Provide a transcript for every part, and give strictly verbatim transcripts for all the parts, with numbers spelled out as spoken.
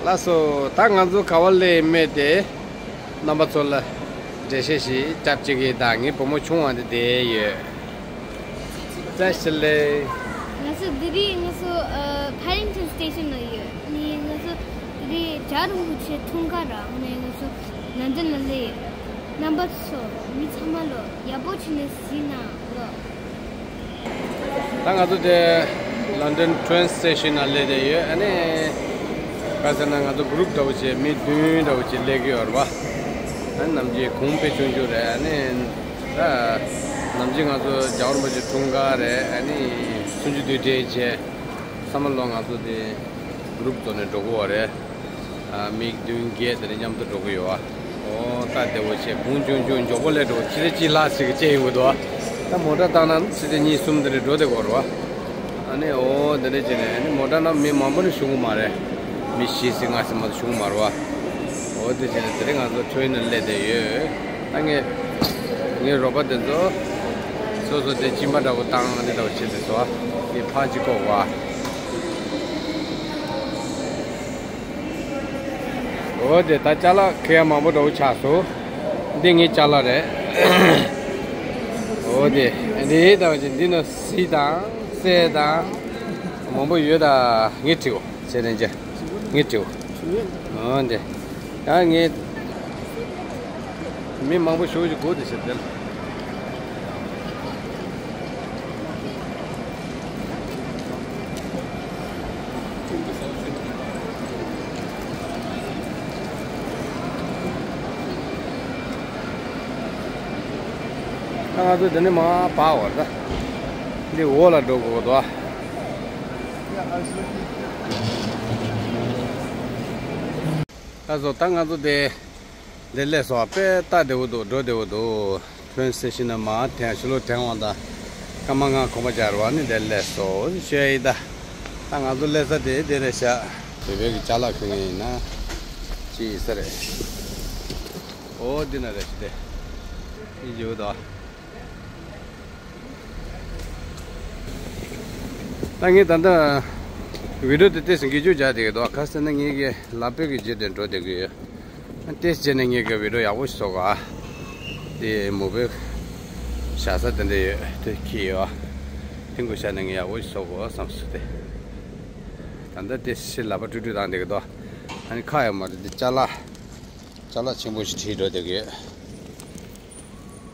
ལགས་སོ། ད་ང་ཚོ་ག་བ་སླེབས་མེད་དེ། རྣམ་པ་ཚོ་ལ་འགྲེལ་བཤད་ཞིག་རྒྱབ་ཅིག་གི། ད་ངའི་བུ་མོ་ཆུང་བ་འདི་བསྡད་ཡོད། བཀྲ་ཤིས་བདེ་ལེགས། ང་ཚོ་འདི་རིང་ང་ཚོ་ཨ་Paddington Station ལ་ཡོད། ནི་ང་ཚོ་འདི་རིང་རྒྱལ་བ་རིན་པོ་ཆེ་འཁྲུངས་སྐར་ར། ནི་ང་ཚོ་ལན་ཌན་ལ་སླེབས་ཡོད། རྣམ་པ་ཚོ་མི་ཚང་མ་ལོ་ཡག་པོ་བྱས་ནས་གཟིགས་གནང་ལོ། ད་ང་ཚོ་དེ་London train station ན་སླེབས་བསྡད་ཡོད། ཨ་ནི་ག་ཟེར་ན་ང་ཚོ་group འདྲ་བོ་བྱས། མི་བདུན་འདྲ་བོ་བྱས་སླེབས་ཀྱི་ཡོད་རེད་པ། ཨ་ནི་ནམ་རྒྱུན་གོང་དཔེ་ཆུང་ཆུང་རེད། ཨ་ནི་ད་ནམ་རྒྱུན་ང་ཚོ་རྒྱལ་བ་རིན་པོ་ཆེ་འཁྲུངས་སྐར་རེད། ཨ་ནི་ཆུང་ཆུང་དུས་དྲན་བྱས་བསམ་བློ། ང་ཚོ་དེ་group བཟོས་ནས་འགྲོ་གི་ཡོད་རེད། ཨ། མི་བདུན་བརྒྱད་དེ་འདྲ་མཉམ་དུ་འགྲོ་གི་ཡོད་ཨ། ཨོ། ད་བདེ་བོ་བྱས། གོང་ཆུང་ཆུང་མགྱོགས་པོ་སླེབས་འགྲོ། ཕྱི་ལ་གཅིག་ལྷག་ཞིག་གི་བཅད་ཡོང་གི་འདུག་ཨ། ད་མོ་ཊ་བཏང་ན་ཕྱི་ལ་གཉིས་གསུམ་དེ་འདྲ་འགྲོ་བསྡད་ཀྱི་ཡོད་རེད་པ། ཨ་ནི་ཨོ་དེ་འདྲ་བྱས་ནས། ཨ་ནི་མོ་ཊ་ནང་མི་མང་པོ་ནི་ཞུགས་ཀྱི་མ་རེད། མི་བཞི་ཙམ་ལྔ་ཙམ་མ་གཏོགས་ཞུགས་ཀྱི་མ་རེད་པ། ཨོ་དེ་བྱས་ནས་དེ་རིང་ང་ཚོ་train ནང་སླེབས་བསྡད་ཡོད། ད་ངས་ངའི་རོགས་པ་དེ་ཚོ་སོ་སོ་དེ་གཅིན་པ་འདྲ་བོ་བཏང་། ཨ་ནི་འདྲ་བོ་བྱས་བསྡད་སོང་ཨ། ངས་ཕར་གཅིག་བཀོག་གོ་ཨ། འོ་དེ་ད་ཅ་ལག་ཁྱེར་ཡ་མང་པོ་འདྲ་བོ་ཆགས་སོང་། འདི་ངའི་ཅ་ལག་རེད། འོ་དེ་འདི་ལྟ་བུ་ཅིག་འདི་ནང་གཟིག་དང་གསེར་དང་མང་པོ་ཡོད། ད་ངས་བྲིའོ། ཟེར་ནས་ཅི་ངས་བྲིའོ། འོ་དེ་ཡང་ངས། མི་མང་པོ་ཞེ་པོ་ཅིག་སྒུག་བསྡད་ཤག་དེ་ལ། ད་ང་ཚོ་འདི་ནས་མར་བབས་པ་རེད། ད་འདི་འོག་ལ་འགྲོ་དགོས་འདུག་ཨ། ད་བཟོ། ད་ང་ཚོ་དེ་འདིར་སླེབས་སོང་བ། དཔེ་ལྟ་བདེ་པོ་འདུག་འགྲོ་བདེ་པོ་འདུག train station ནས་མར་ཐོན། ཕྱི་ལོགས་ཐོན་འོང་། ད་སྐར་མ་ལྔ་གོམ་པ་རྒྱག་རེད་པ། ནི་འདིར་སླེབས་སོང་ཞུ་ཡ་ཡིན། ད་ད་ང་ཚོ་སླེབས་ས་དེ་འདི་རེད་ཤག་བོད་པའི་གི་ཅ་ལག་ཁྱེར་མཁན་ཡིན་ན་ཅི་ཡིན་ས་རེད། འོ་འདི་ན་རེད་ཤག་དེ་འདི་ཡོད་དོ། ད་ངས་ད་ལྟ་video དེ་ཏོག་ཙམ་འགུལ་སྐྱོད་རྒྱག་བསྡད་ཀྱི་འདུག་ག་རེ་ཟེར་ན་ངའི་གི་ལག་པའི་གི་རྗེས་དེ་འགྲོ་བསྡད་ཀྱི་ཡོད། ཏོག་ཙམ་བྱས་ནས་ངས་གི་video ཡག་པོ་ཞིག་བཟོ་དགོས་ཨ། དེ་མོ་པའི་བཞག་ས་དེ་འདྲ་ཡོད། དེ་འཁྱེར་ཡོད་ཨ། དེ་འགོ་བཞག་ནས་ངས་ཡག་པོ་ཞིག་བཟོ་དགོས་བསམ་སོང་། དེ་ད་ལྟ་ཏོག་ཙམ་ལག་པ་དཀྲུག་དཀྲུག་བཏང་བསྡད་ཀྱི་འདུག་ཨ་ནི་ཁ་ཡོད་མ་རེད། དེ་ཅ་ལག་ཅ་ལག་ཆེན་པོ་ཞིག་བྲིས་འགྲོ་བསྡད་ཀྱི་ཡོད།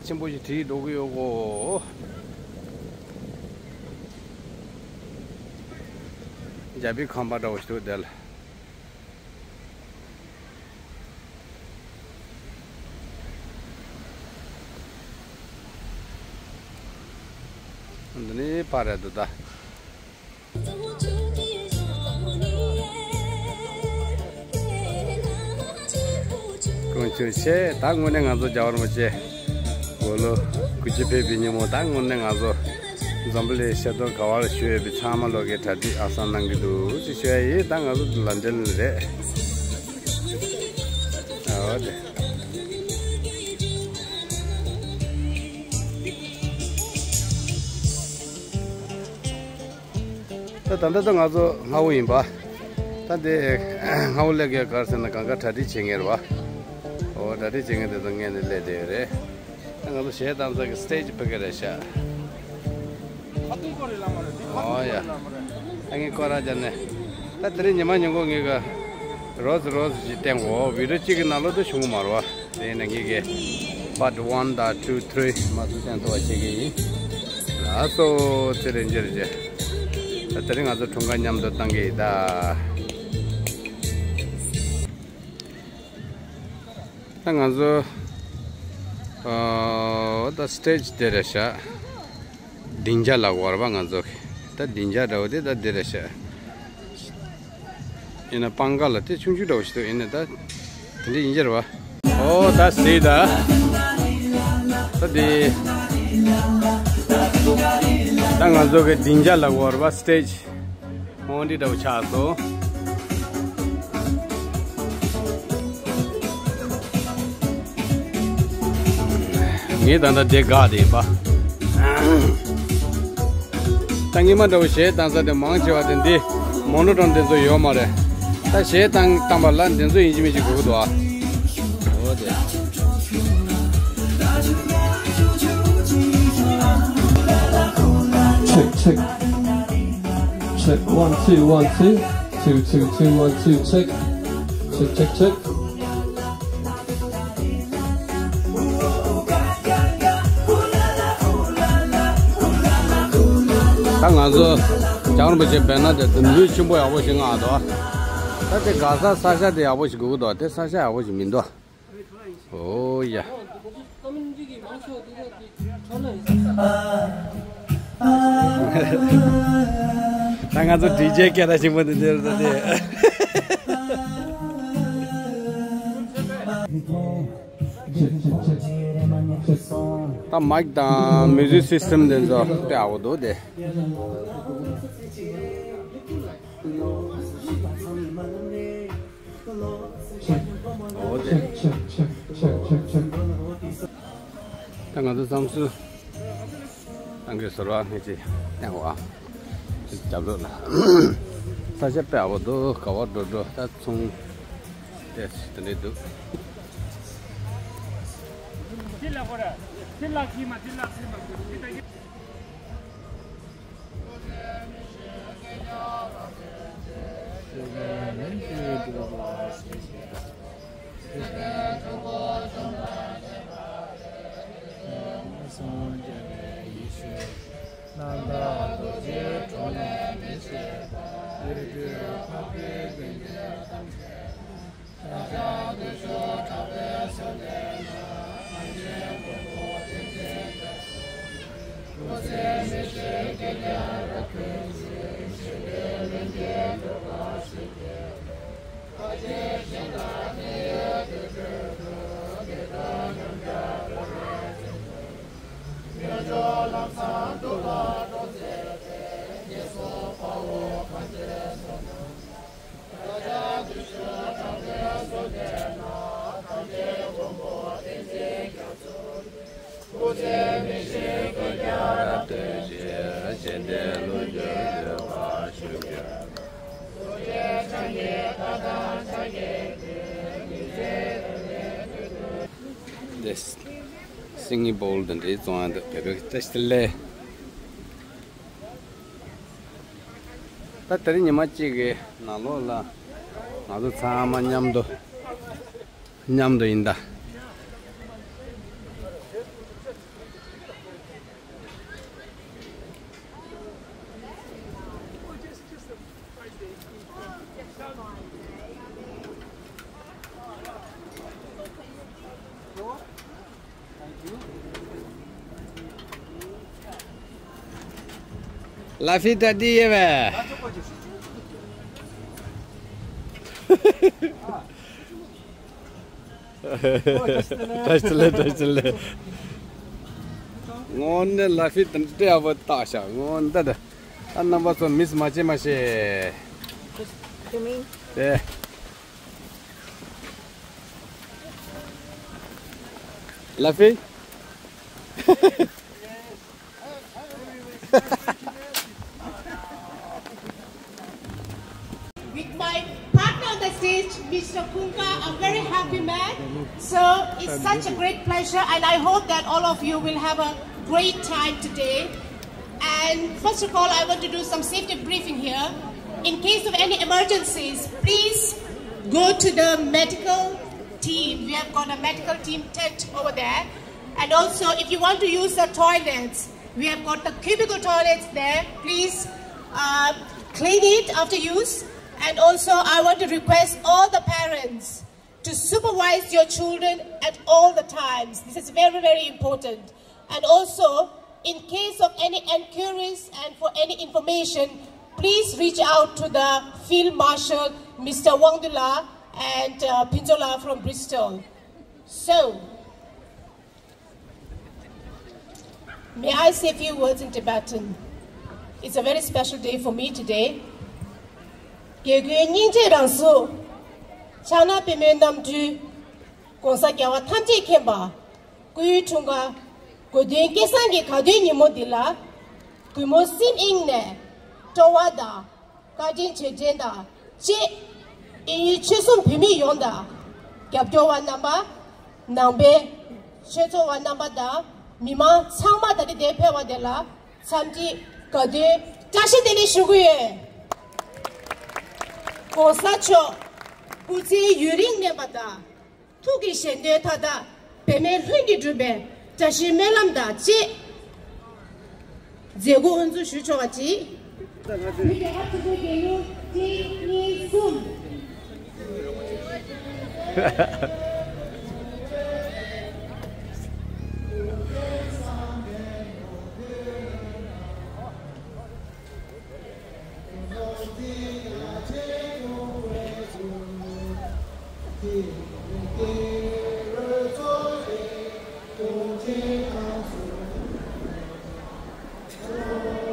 ཆེན་པོ་ཞིག་བྲིས་འགྲོ་གི་ཡོད་གོ། རྒྱ་བོད་ཁང་པ་འདྲ་བོ་ཞིག་འདུག་དེ་ལ། འདི་ནི་ཕར་རེད་འདུག་ད། དཀོན་མཆོག་ཆེ། ད་དངོས་གནས་ང་ཚོ་རྒྱལ་བ་རིན་པོ་ཆེ་དགུང་ལོ་དགུ་བཅུ་ཕེབས་པའི་ཉིན་མོ། ད་དངོས་གནས་ང་ཚོ་འཛམ་བུ་གླིང་ཤར་གཏོང་ག་བར་བཞུགས་ཡོད་པའི་ཚང་མ་ལོག་གི་གྲ་སྒྲིག་ཨ་སང་གནང་གི་འདུག་ཅེས་ཞུ་ཡ་ཡིན། ད་ང་ཚོ་ལན་ཌན་རེད། ཨོ་དེ། ད་ད་ལྟ་ད་ང་ཚོ་སྔ་པོ་ཡིན་པ། ད་འདི་སྔ་པོ་སླེབས་མཁན་ག་རེ་ཟེར་ན་གང་ག་གྲ་སྒྲིག་བྱེད་མཁན་རེད་པ། ཨོ་གྲ་སྒྲིག་བྱེད་མཁན་དེ་ཚོ་སྔོན་ནས་སླེབས་བསྡད་ཡོད་རེད། ད་ང་ཚོ་གཞས་བཏང་ས་གི་སི་ཊེ་ཇི་ཕ་གི་རེད་ཤག་ཨོ་ཡ། ད་ངས་སྐོར་ར་བརྒྱབ་ནས། ད་དེ་རིང་ཉི་མ་ཉིན་གུང་ངས་གི་རོ་ཟི་རོ་ཟི་ཞིག་བསྟན་གོ། བི་ཌི་ཡོ་གཅིག་གི་ནང་ལོགས་དུ་བྱུང་གི་མ་རེད་པ། དེ་ཡིན་ན་ངེད་ཀྱིས་part one དང་two three མ་གཏོགས་བསྟན་ཐུབ་པ་བྱེད་ཀྱི་ཡིན། ལགས་སོ། ཚེ་རིང་རྗེ་རེད་རྗེ། ད་དེ་རིང་ང་ཚོ་འཁྲུངས་སྐར་མཉམ་དུ་བཏང་གི་ཡིན་ད། ད་ང་ཚོ་ཨ་ད་སི་ཊེ་ཇི་དེ་རེད་ཤག་སྡིངས་ཆ་ལ་བར་པ་ང་ཚོ་གི་ད་སྡིངས་ཆ་འདྲ་བོ་དེ་ད་འདི་རེད་ཤག་ཡིན་ན་སྤང་ཁ་ལ་དེ་ཆུང་ཆུང་འདྲ་བོ་ཞིག་འདུག་ཡིན་ན་ད་དེ་འདྲ་ཡིན་གྱི་རེད་པ། ཨོ་ད་སི་ད་ད་དེ་ད་ང་ཚོ་གི་སྡིངས་ཆ་ལ་བར་པ་སི་ཊེ་ཇི་འོ་འདི་འདྲ་བོ་ཆགས་སོང་། ངས་ད་ལྟ་འདི་བཀག་བསྡད་ཡིན་པ། ད་སྔོན་མ་འདྲ་བོ་གཞས་བཏང་ས་དེ་མང་ཆེ་བ་དེ་འདི་མོ་ནོ་ཊོན་དེ་ཚོ་ཡོད་མ་རེད། ད་གཞས་བཏང་བཏང་པ་ལ་འདི་ཚོ་ཡིན་གཅིག་མིན་གཅིག་དགོས་ཀྱི་འདུག་ཨ། འོ་དེ། Check, check. Check, one, two, one, two. Two, two, two, one, two, check. Check, check, check. ད་ང་ཚོ་རྒྱལ་བ་རིན་པོ་ཆེ་བེ་ནར་དེ་འདི་འདྲའི་ཆེན་པོ་ཡག་པོ་ཞིག་མངགས་འདུག་ད་དེ་ག་ས་ས་ཆ་དེ་ཡག་པོ་ཞིག་དགོས་ཀྱི་འདུག་དེ་ས་ཆ་ཡག་པོ་ཞིག་མི་འདུག་འོ་ཡ། ད་ང་ཚོ་ཌི་ཇེ་སྐད་གྲགས་ཆེན་པོ་འདི་འདིར་ད་དེ། ད་མའིག་དང་མིའུ་ཟིག་སིས་ཊེམ་དེ་ཚོ་དཔེ་ཡག་པོ་འདུག་དེ། འོ་དེ། ད་ང་ཚོ་བསམ་ཚུལ་གཏང་གི་ཟུར་བ་ངེད་ཀྱིས་བསྟན་བ། རྒྱབ་ལོགས་ལ། ས་ཆ་དཔེ་ཡག་པོ་འདུག་ག་བ་འགྲོ་འགྲོ་ད་ཚོང་དེ་དེ་འདྲས་འདུག This singing bowl དང་འདྲའི་བཙོང་ཡ་འདུག་བོད་པའི་བཀྲ་ཤིས་བདེ་ལེགས། ད་དེ་རིང་ཉི་མ་གཅིག་གི་ནང་ལོགས་ལ་ང་ཚོ་ཚང་མ་མཉམ་དུ་མཉམ་དུ་ཡིན་ད། ལ་ཕི་ད་འདི་ཡེ་བས། བཀྲ་ཤིས་བདེ་ལེགས། བཀྲ་ཤིས་བདེ་ལེགས། དངོས་གནས་ལ་ཕི་ད་འདྲ་ཡག་པོ་བཏགས་ཤག་དངོས་གནས་ད། ད་རྣམ་པ་ཚོ་མིས་མ་བྱེད་མ་བྱེད། You mean? དེ། ལ་ཕི། With my partner on the stage, Mister Kunka, a very happy man. So it's such a great pleasure, and I hope that all of you will have a great time today. And first of all, I want to do some safety briefing here. In case of any emergencies, please go to the medical team. We have got a medical team tent over there. And also, if you want to use the toilets, we have got the cubicle toilets there. Please uh, clean it after use. And also, I want to request all the parents to supervise your children at all the times. This is very, very important. And also, in case of any enquiries and for any information, please reach out to the Field Marshal, Mister Wangdula and uh, Pinzola from Bristol. So, may I say a few words in Tibetan? It's a very special day for me today. དགེ་བསྐོས་སྙིང་རྗེ་རང་གཟུགས། ཕྱག་ན་པདྨོའི་རྣམ་འཕྲུལ། ༸གོང་ས་༸རྒྱལ་བ་ཐམས་ཅད་མཁྱེན་པ། སྐུའི་འཁྲུངས་སྐར། གོ་སྟོན་སྐལ་བཟང་གི་དགའ་སྟོན་ཉིན་མོ་འདི་ལ། གུས་མོ་སེམས་གཡེང་ནས་སྤྲོ་བ་དང་བཀའ་དྲིན་རྗེས་དྲན་དང་བཅས། དབྱིན་ཡུལ་ཆོལ་གསུམ་བོད་མི་ཡོངས་དང་། རྒྱབ་སྐྱོར་བ་རྣམ་པ། ནང་པའི་ཆོས་ཚོགས་པ་རྣམ་པ་དང་མི་མང་ཚང་མ་ད་རེས་འདིར་ཕེབས་པ་དེ་ལ་འཚམས་འདྲི་དགའ་སྟོན་བཀྲ་ཤིས་བདེ་ལེགས་ཞུ་གི་ཡོད། ༸གོང་ས་མཆོག་སྐུ་ཚེ་ཡུན་རིང་གནས་པ་དང་། ཐུགས་ཀྱི་བཞེད་དོན་མཐའ་དག་འབད་མེད་ལྷུན་གྱིས་འགྲུབ་པའི་བཀྲ་ཤིས་སྨོན་ལམ་དང་བཅས། མཛད་སྒོ་དབུ་འཛུགས་ཞུ་ཆོག་པ་ཅིག། བོད་རྒྱལ་ཁབ་ཆེན་པོའི་རྒྱལ་གླུ་གཅིག་གཉིས་གསུམ།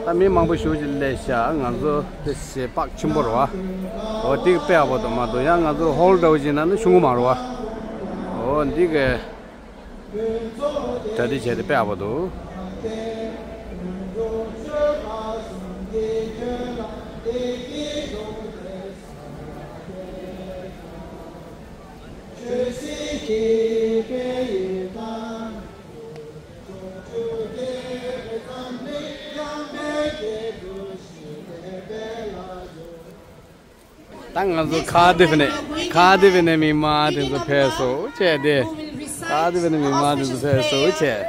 ད་མི་མང་པོ་ཞེ་པོ་ཅིག་སླེབས་ཤག་ང་ཚོ་དེ་ཞེ་པག་ཆེན་པོ་རེད་བ། འོ་འདི་གི་དཔེ་ཡག་པོ་འདུག་མ་གཏོགས་ཡང་ང་ཚོ་ཧོལ་འདྲ་བོ་ཅིག་ནང་ནས་ཆུང་ངུ་མ་རེད་བ། འོ་འདི་གི་གྲ་སྒྲིག་བྱས་ཏེ་དཔེ་ཡག་པོ་འདུག་ད་ང་ཚོ་ཁ་ཏི་བི་ནས་ཁ་ཏི་བི་ནས་མི་མང་དེ་ཚོ་ཕེབས་སོང་བྱས་ཏེ། ཁ་ཏི་བི་ནས་མི་མང་དེ་ཚོ་ཕེབས་སོང་བྱས།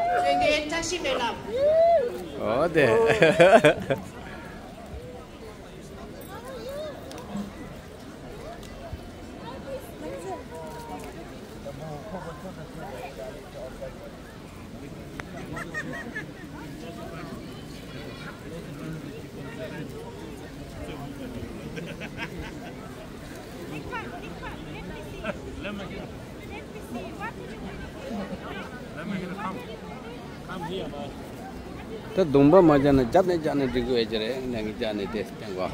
འོ་དེ། ད་གདོང་པ་མ་བརྒྱབ་ན་རྒྱབ་ནས་རྒྱབ་ནས་འགྲིག་གི་ཡོད་ཀྱི་རེད། ནང་གི་རྒྱབ་ནས་དེ་བསྟན་གོ།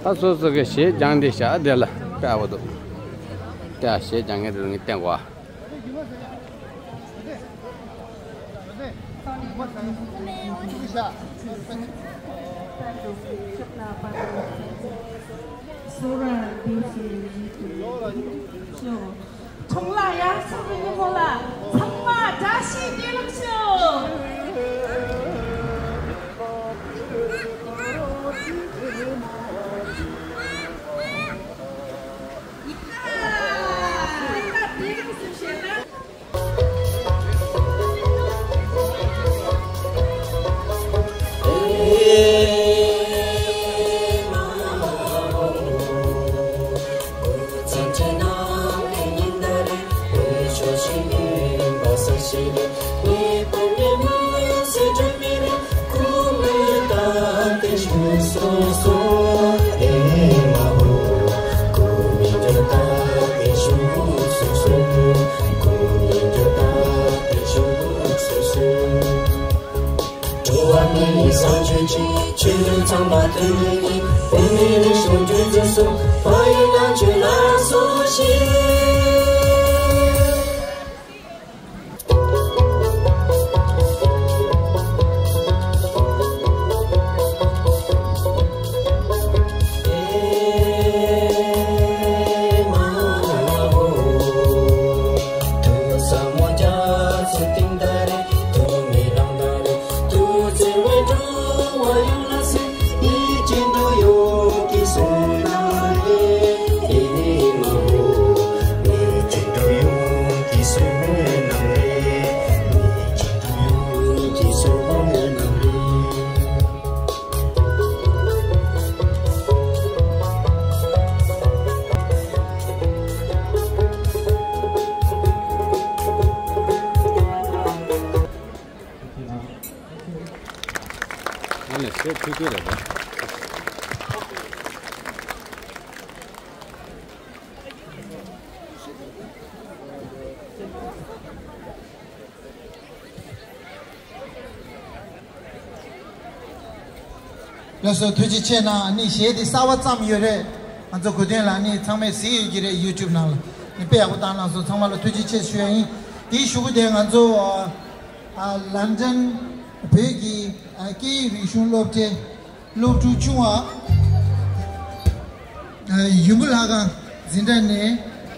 ད་སོ་སོ་གི་གཞས་སྦྱངས་ཏེ་བཞག་དེ་ལ་དཔེ་ཡག་པོ་འདུག་དེ་གཞས་སྦྱང་མཁན་དེ་ཚོ་ངས་བསྟན་གོ། ཁྲོམ་ལ་ཡར་ཕྱོགས་པའི་ཉིན་མོ་ལ་ཚང་མ་བཀྲ་ཤིས་བདེ་ལེགས་ཤོག། ཡིན་ད། ད་བདེ་ལེགས་སུ་བྱས་ན། འགྲོ་བ་མིའི་བཟང་སྤྱོད་ཆེད། ཆོས་ལུགས་ཚང་མ་མཐུན་སྒྲིལ་གྱིས། བོད་མིའི་རིག་གཞུང་སྒྱུ་རྩལ་སྲུང་། ཕ་ཡུལ་ནང་ཆོས་ལ་སྲོག་ཤིང་། ཨ་ནི་སེ་ཐུག་ཐུག་རེད་པ། ལགས་སོ། ཐུགས་རྗེ་ཆེ་གནང་། ཨ་ནི་གཞས་འདི་གསར་པ་བརྩམས་ཡོད་རེད། ང་ཚོ་གོ་སྟོན་ལགས་ནི་ཚང་མས་གཟིགས་ཡོད་ཀྱི་རེད། ཡུ་ཊུབ་ནང་ལ་ནི་དཔེ་ཡག་པོ་བཏང་གནང་སོང་། ཚང་མ་ལ་ཐུགས་རྗེ་ཆེ་ཞུ་ཡ་ཡིན། དེའི་གཞུག་གུ་དེ་ང་ཚོ་ཨ་ལན་ཌན་ བོད་ཀྱི་ཨ་སྐད་ཡིག་རིག་གཞུང་སློབ་གྲྭའི་སློབ་ཕྲུག་ཆུང་བ་ཨ་ཡུམ་བུ་ལྷ་ཁང་འཛིན་གྲྭ་ནས་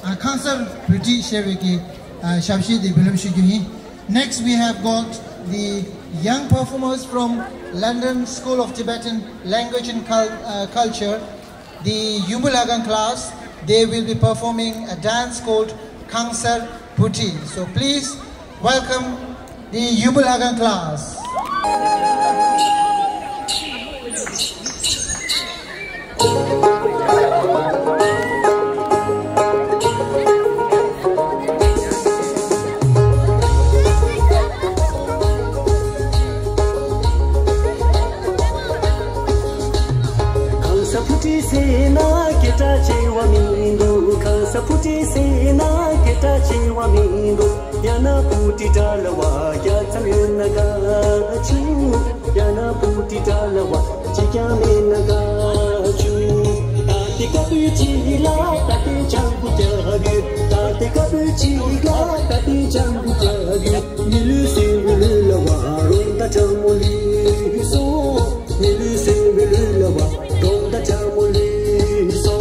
ཨ་ཁང་གསར་བོད་ཁྲིད་ཞེས་པའི་གི་ཨ་ཞབས་ཕྱི་དེ་འབུལ་ལམ་ཞུ་རྒྱུ་ཡིན། Next, we have got the young performers from London School of Tibetan Language and Cul- uh, Culture, the Yumbu Lhagang class. They will be performing a dance called Khangsar Puthi. So please welcome the Yumbu Lhagang class. ཁང་ས་ཕུ་ཏི་ཟེར་ན་སྐད་གྲགས་ཆེ་བ་མི་འདུག་ཁང་ས་ཕུ་ཏི་ཟེར་ན་སྐད་གྲགས་ཆེ་བ་མི་འདུག་ཡང་ན་ཕུ་ཏི་འདྲ་ལ་བ་རྒྱ་ཚ་ཡོད་ན་དགའ་ཆུ། ཡང་ན་ཕུ་ཏི་འདྲ་ལ་བ་གཅིག་ཀྱང་མེད་ན་དགའ་ཆུ། ད་ལྟའི་སྐབས་ཀྱི་ལ་ད་ལྟའི་ཆང་བུ་རྒྱག་ཡོད། ད་ལྟའི་སྐབས་ཀྱི་ལ་ད་ལྟའི་ཆང་བུ་རྒྱག་ཡོད། མི་ལུས་སེམས་ལུས་ལ་བ་རོང་ད་ཆང་མོ་ལུས་སོ། མི་ལུས་སེམས་ལུས་ལ་བ་རོང་ད་ཆང་མོ་ལུས་སོ།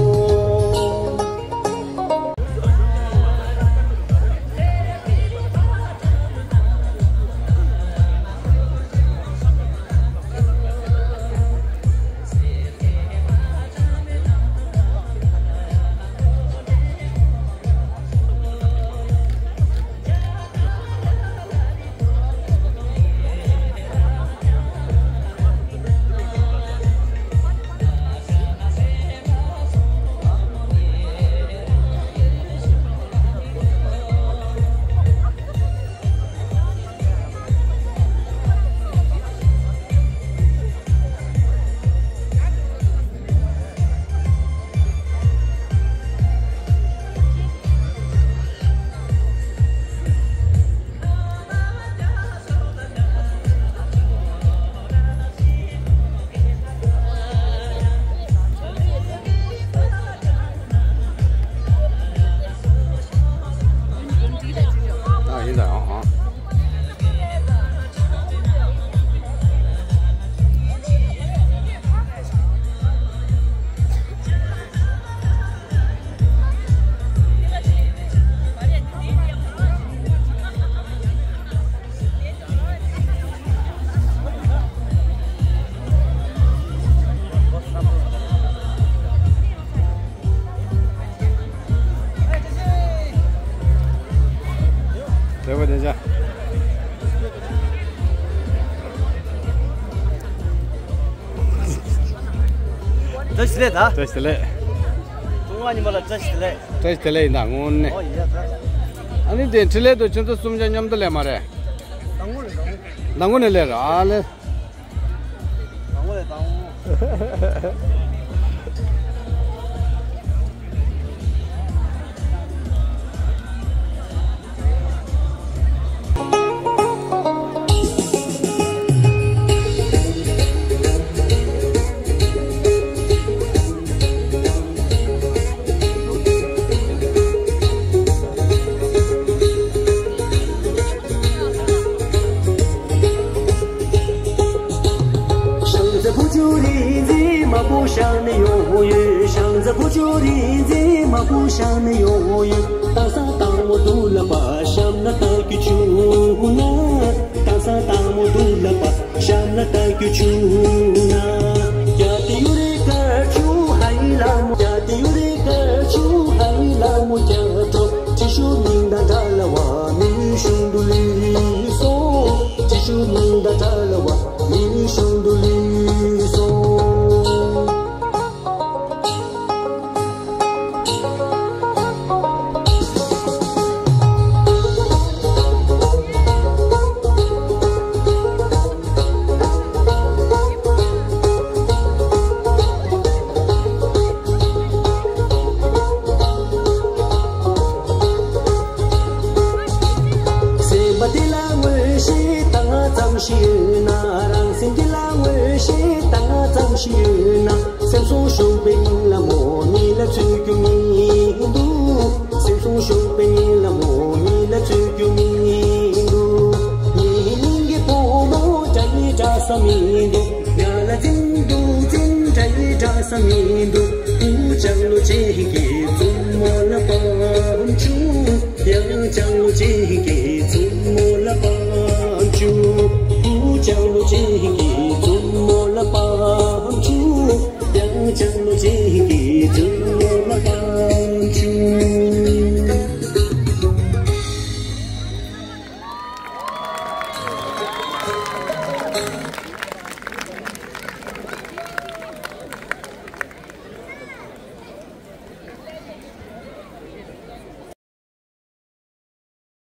ཨ་ཡིན་ད་ཡང་ཨ། དེ་བ་དེ་ཅག་བཀྲ་ཤིས་བདེ་ལེགས་ད། བཀྲ་ཤིས་བདེ་ལེགས། ཐུང་བ་ཉི་མ་ལ་བཀྲ་ཤིས་བདེ་ལེགས། བཀྲ་ཤིས་བདེ་ལེགས་ཡིན་ད་དངོས་གནས། ཨོ་ཡ་ད། ཨ་ནི་དེ་འཕྲིན་ལས་དུ་ཁྱོད་ཚོ་གསུམ་ཆ་མཉམ་དུ་ལས་མ་རེད། དང་པོ་ནས་དང་པོ། དང་པོ་ནས་ལས་ར་ཨ་ལེ། དང་པོ་ནས་དང་པོ། ཤང་རྩེ་བུ་ཆུ་རིག་འཛིན་མ་བུ་ཤང་ནས་ཡོང་ཡོད། ཤང་རྩེ་བུ་ཆུ་རིག་འཛིན་མ་བུ་ཤང་ནས་ཡོང་ཡོད། ད་ས་དང་མོ་དུ་ལ་པ་ཤམ་ན་ད་ཀྱི་ཆུ་ན། ད་ས་དང་མོ་དུ་ལ་པ་ཤམ་ན་ད་ཀྱི་ཆུ་ན། ཡ་ཏི་ཡུ་རི་ཀ་ཆུ་ཧའི་ལ་མོ། ཡ་ཏི་ཡུ་རི་ཀ་ཆུ་ཧའི་ལ་མོ་ཀྱ་ཏོ། ཅི་ཤུ་མིང་ད་ད་ལ་བ་མི་ཤུང་དུ་ལི་སོ། ཅི་ཤུ་མིང་ད་ད་ལ་བ་མི་ཤུང་དུ་ལི་སོ། སེམས་པ་འདི་ལ་ངོ་ཤེས་ད་ང་ཙམ་ཞིག་ཡོད་ན། རང་སེམས་འདི་ལ་ངོ་ཤེས་ད་ང་ཙམ་ཞིག་ཡོད་ན། སེམས་སོང་ཤུགས་པའི་ཉིན་ལ་མོ་ཉིད་ལ་ཚུད་རྒྱུ་མི་འདུག་སེམས་སོང་ཤུགས་པའི་ཉིན་ལ་མོ་ཉིད་ལ་ཚུད་རྒྱུ་མི་འདུག་ཉིད་སྙིང་གི་བུ་མོ་བྱ་ཡི། མི་འདུག་ང་ལ་འཛིན་འདུག་འཛིན་གྲྭའི་གྲྭ་ས་མི་འདུག་བུ་ལྕང་ལོ་ཅན་གྱི་བཙུན་མོ་ལ་བབ་བྱུང་། ཡང་ལྕང་ལོ་ཅན་གྱི་བཙུན་མོ་ལ་བབ་བྱུང་། བུ་ལྕང་ལོ་ཅན་གྱི་བཙུན་མོ་ལ་བབ་བྱུང་། ཡང་ལྕང་ལོ་ཅན་གྱི་